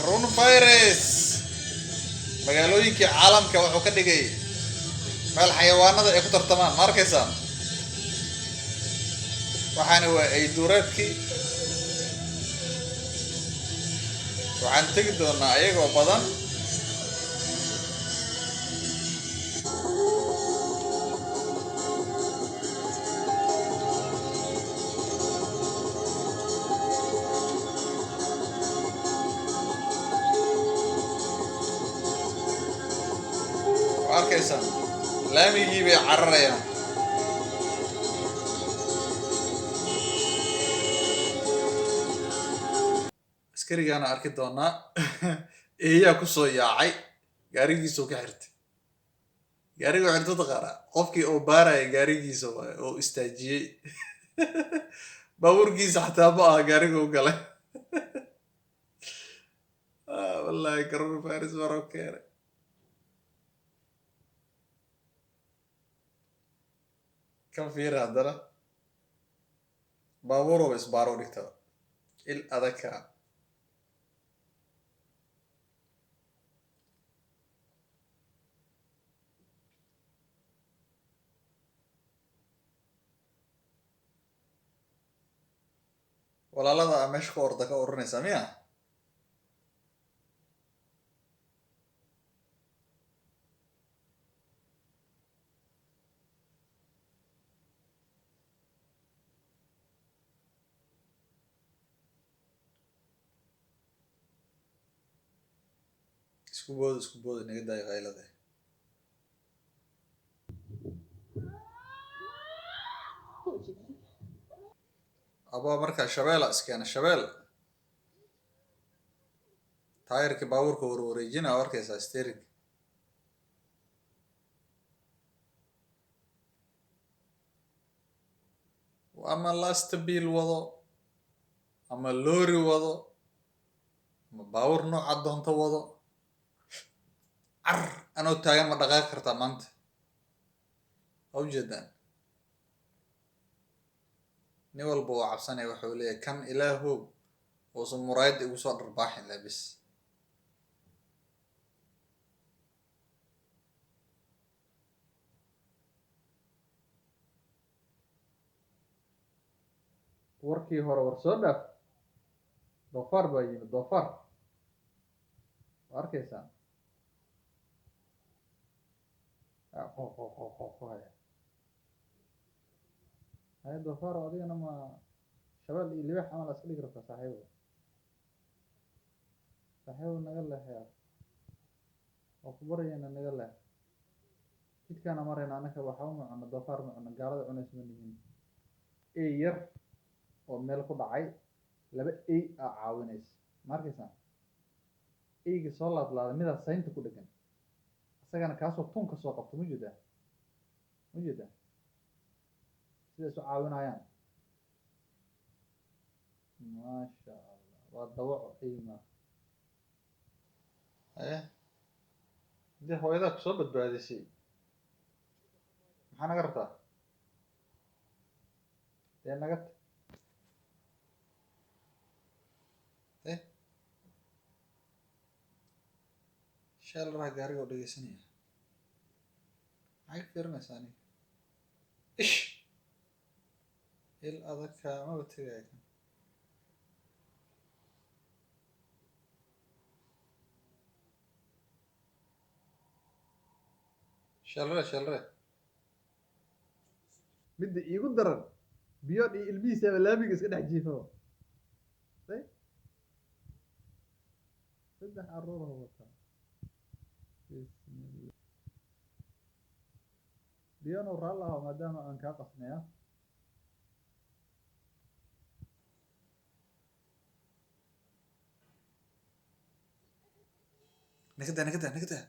Coronavirus magaalooyinkii caalamka wuxuu ka dhigay meel xayawaanada ay ku tartamaan. Ma arkaysaan? Waxaana waa ay duureedkii. Waxaan tegi doonaa ayagoo badan. Waa arkaysaan, laamigii bay cararayaan. Askarigaana arki doonaa. Eeyaa kusoo yaacay, gaarigiisuu ka xirtay. Gaariga xirto taqaanaa, qofkii oo baaraya gaarigiisa waay oo istaajiyey baabuurkiisa, xataa ma aha gaariga u galay. Wallahi coronavirus waroo keenay. Kan fiira haddana, baabuuroba isbaaro dhigtaba il adagka. Walaalada aa meesha ku orda ka ururinaysaa miya? Isku booda, isku booda, naga daayo qaylada. Abaa markaa shabeela iskeena, shabeel taayirkii baabuurka warwareejina oo arkaysaa steering. Ama lastbiil wado, ama loori wado, ama baabuur nooca doonto wado, car anoo taagan ma dhaqaaqi kartaa maanta? Waa ujeedaan, nin walba waa cabsanaya. Wuxuu leeyahay kan ilaahow uusan muraayadda igu soo dharbaaxin leh bis. Warkii hore war soo dhaaf, doofaar baa yimid, doofaar waa arkaysaan ku haya. Haya doofaar, adigana ma shabeel iyo libaax camal iska dhigi rabtaa? Saaxiibo, saaxiibo, naga leexaya, waa ku barayana, naga leex. Jidkaana marayna anaka, waxba ma cuno, doofaar ma cuno, gaalada cunaysa ma nihin. Ey yar oo meel ku dhacay, laba ey aa caawinaysa. Ma arkaysaa eyga soo laadlaaday? Midaa saynta ku dhegan, isagana kaasoo tunka soo qabto. Ma jeedaa? Ma jeedaa sida isu caawinayaan? Maasha Allah, waa dawaco, ey ma haye. Haddii hooyadaa kusoo badbaadisay, maxaa naga rabtaa? Dee naga eh sheelaraha gaariga oo dhegeysanaya. Maxay ka fiirinaysaa aniga? Ish, il adag kaamaba tegaya kan. Sheelare, sheelare. Midda iigu daran, biyood iyo ilmihiisaba laamiga iska dhex jiifaba. Say saddex caruur oo wataa. Bismillah, biyonow raalli aho maadaama aan kaa qasnaya. Nagada, nagada, nagada.